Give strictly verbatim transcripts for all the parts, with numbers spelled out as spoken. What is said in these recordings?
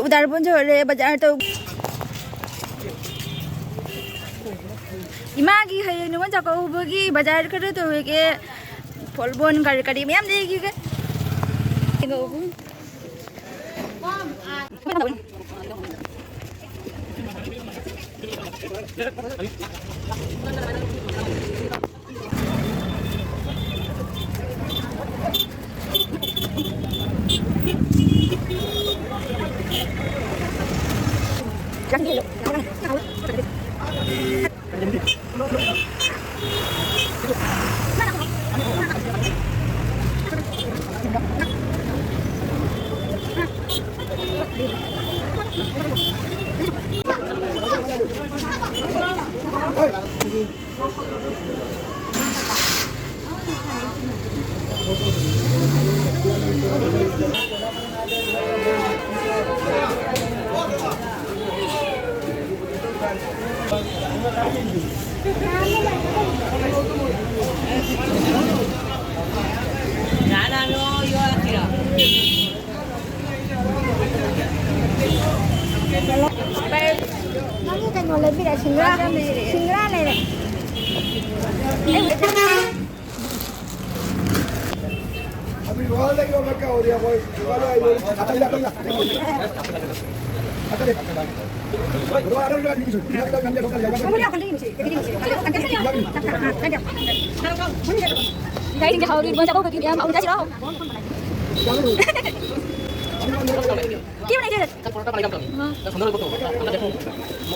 ꯕꯖꯥꯔ ꯄꯨꯟ ꯆꯠꯂꯦ, ꯕꯖꯥꯔ ꯇꯧ-, ꯏꯃꯥꯒꯤ ꯍꯌꯦꯡ ꯅꯤꯉꯣꯜ ꯆꯥꯛꯀꯧꯕꯒꯤ ꯕꯖꯥꯔ ꯈꯔ ꯇꯧꯔꯒꯦ꯫ ꯐꯣꯜꯕꯣꯟ ꯀꯔꯤ ꯀꯔꯤ ꯃꯌꯥꯝ ꯂꯩꯈꯤꯒꯦ꯫ ꯅꯪꯒꯤ ꯀꯩꯅꯣ ꯂꯩꯕꯤꯔꯦ, ꯁꯤꯡꯒ꯭ꯔꯥ, ꯁꯤꯡꯒ꯭ꯔꯥ ꯂꯩꯔꯦ꯫ ꯑꯗꯨ ꯌꯣꯜꯂꯒ ꯌꯣꯜꯂꯒ ꯀꯧꯔꯦ ꯑꯩꯈꯣꯏ꯫ ꯒꯥꯔꯤꯁꯤꯡꯁꯦ ꯍꯥꯎꯔꯤ, ꯂꯣꯏ ꯆꯥꯊꯣꯛꯈ꯭ꯔꯗꯤ ꯌꯥꯝ ꯍꯥꯎꯅ ꯆꯥꯁꯤꯔꯣ? ꯀꯦꯕ ꯂꯩꯇꯦ꯫ ꯅꯪ ꯄꯣꯔꯣꯇꯥ ꯄꯥꯂꯤ ꯌꯥꯝ ꯇꯧꯅꯤ꯫ ꯅꯪ ꯁꯣꯝꯗ ꯂꯣꯏ ꯄꯨꯊꯣꯛꯑꯣ꯫ ꯑꯝꯇ ꯂꯦꯞꯄꯣ꯫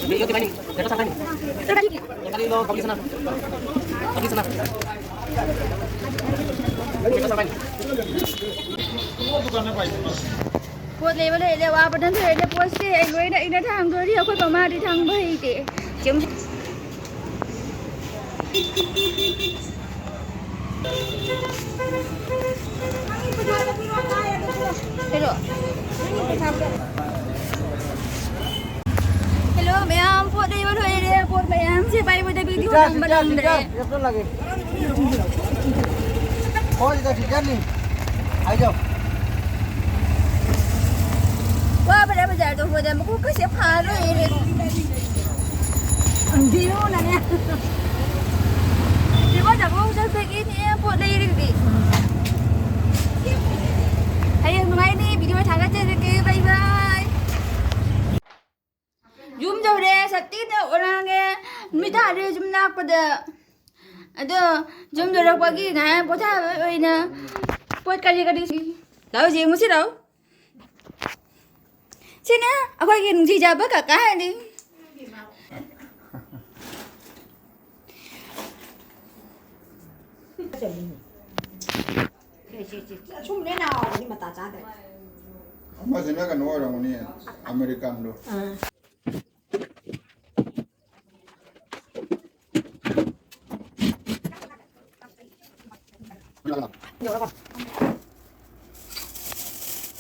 ꯌꯦꯡꯉꯣ ꯗꯤꯚꯥꯏꯅꯤꯡ꯫ ꯂꯦꯞꯄ ꯁꯥ ꯇꯥꯅꯤ꯫ ꯇꯔꯥ ꯇꯔꯥꯒꯤ꯫ ꯇꯔꯥ ꯇꯔꯥꯒꯤꯗꯣ ꯀꯧꯂꯤ ꯁꯅꯥ꯫ ꯀꯧꯂꯤ ꯁꯅꯥ꯫ ꯂꯦꯞꯄ ꯁꯥ ꯇꯥꯅꯤ꯫ ꯄꯣꯠ ꯂꯩꯕ ꯂꯣꯏꯔꯦ, ꯋꯥꯕ ꯅꯪ ꯂꯣꯏꯔꯦ, ꯄꯣꯠꯁꯦ ꯑꯩ ꯂꯣꯏꯅ ꯑꯩꯅ ꯊꯥꯡꯗꯣꯔꯤ, ꯑꯩꯈꯣꯏ ꯃꯃꯥꯗꯤ ꯊꯥꯡꯕ ꯍꯩꯇꯦ꯫ ꯆꯦꯝ-, ꯍꯦꯜꯂꯣ꯫ ꯍꯦꯜꯂꯣ, ꯃꯌꯥꯝ ꯄꯣꯠ ꯂꯩꯕ ꯂꯣꯏꯔꯦ, ꯄꯣꯠ ꯃꯌꯥꯝꯁꯦ ꯄꯥꯏꯕꯗ ꯚꯤꯗꯤꯑꯣ ꯁꯤꯁꯇꯔ, ꯅꯝꯕ ꯁꯤꯁꯇꯔ, ꯅꯪꯗ꯭ꯔꯦ꯫ ꯁꯤꯁꯇꯔ, ꯂꯦꯞꯇꯣꯞ ꯂꯥꯛꯑꯦ꯫ ꯍꯣꯏ, ꯁꯤꯗ ꯁꯤꯁꯇꯔꯅꯤ꯫ ꯍꯥꯏꯖꯧ꯫ ꯋꯥꯕꯅ ꯕꯖꯥꯔ ꯇꯧꯕꯗ ꯃꯀꯣꯛꯀꯁꯦ ꯐꯥ ꯂꯣꯏꯔꯦ꯫ ꯈꯪꯗꯦꯉꯣ ꯅꯪꯅꯦ꯫ ꯏꯕꯣ ꯆꯥꯛꯀꯧ ꯆꯠꯄꯒꯤꯅꯦ ꯄꯣꯠ ꯂꯩꯔꯤꯗꯨꯗꯤ꯫ ꯍꯌꯦꯡ ꯅꯨꯡꯉꯥꯏꯅꯤ, video ꯊꯥꯒꯠꯆꯔꯛꯀꯦ, bye bye꯫ ꯌꯨꯝ ꯌꯧꯔꯦ, ꯁꯥꯇꯤꯟꯅ ꯑꯣꯔꯥꯡꯉꯦ꯫ ꯅꯨꯃꯤꯠ ꯇꯥꯔꯦ ꯌꯨꯝ ꯂꯥꯛꯄꯗ꯫ ꯑꯗꯣ ꯌꯨꯝ ꯌꯧꯔꯛꯄꯒꯤ ꯉꯥꯏꯍꯥꯛ ꯄꯣꯊꯥꯕ ꯑꯣꯏꯅ ꯄꯣꯠ ꯀꯔꯤ ꯀꯔꯤ ꯂꯥꯛꯑꯣ ꯌꯦꯡꯉꯨꯁꯤ ꯂꯥꯛꯑꯣ꯫ ꯁꯤꯅ ꯑꯩꯈꯣꯏꯒꯤ ꯅꯨꯡꯁꯤꯖꯕ ꯀꯀꯥꯅꯤ꯫ ꯁꯨꯝꯅꯦ ꯅꯥꯎꯕꯗꯤ ꯃꯇꯥ ꯆꯥꯗ꯭ꯔꯦ꯫ ꯑꯃꯁꯤꯅ ꯀꯩꯅꯣ ꯑꯣꯏꯔꯝꯒꯅꯤ, ꯑꯃꯦꯔꯤꯀꯥꯟꯗꯣ꯫ ꯑꯥ꯫ ꯌꯧꯔꯕꯣ?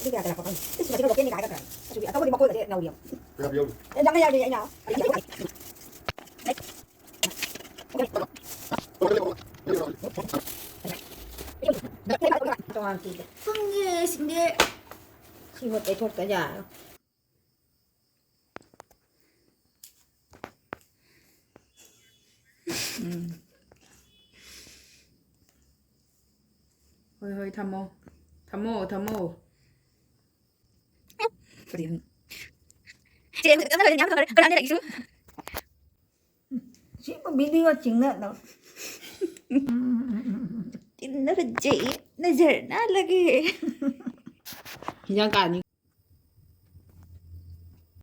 ꯑꯗꯨ ꯀꯌꯥ ꯀꯌꯥ ꯄꯣꯠ ꯈꯪꯗꯦ꯫ ꯏꯁ, ꯃꯁꯤꯒ ꯂꯣꯀꯦꯜꯅꯤ ꯀꯥꯏ ꯈꯛꯇ꯭ꯔꯥ? ꯑꯗꯨꯒꯤ ꯑꯇꯧꯕꯗꯤ ꯃꯈꯣꯏꯒꯁꯦ ꯅꯧꯔꯤ ꯌꯦꯡꯉꯨ꯫ ꯀꯌꯥ ꯄꯤꯌꯧꯔꯤ? ꯑꯦ, ꯌꯥꯝꯅ ꯌꯥꯎꯔꯤ ꯑꯩꯅ꯫ ꯇꯣꯉꯥꯟ ꯄꯤꯒꯦ꯫ ꯈꯪꯗꯦ, ꯁꯤꯡꯗꯦ꯫ ꯁꯤ ꯃꯣꯠ ꯇꯩꯊꯣꯛꯇ ꯌꯥꯔꯣꯏ꯫ ꯎꯝ꯫ ꯍꯣꯏ, ꯍꯣꯏ, ꯊꯝꯃꯣ꯫ ꯊꯝꯃꯣ, ꯊꯝꯃꯣ꯫ ꯀꯔꯤ? ꯆꯦ, ꯀꯅꯥꯅ ꯂꯩꯔꯤꯁꯨ? ꯁꯤꯕꯨ video ꯆꯤꯡꯅꯗꯕ꯫ ꯇꯤꯟꯅꯕ ꯖꯦ, ꯅꯖꯔ ꯅꯥꯜꯂꯒꯦ꯫ ꯍꯤꯟꯖꯥꯡ ꯀꯥꯅꯤ꯫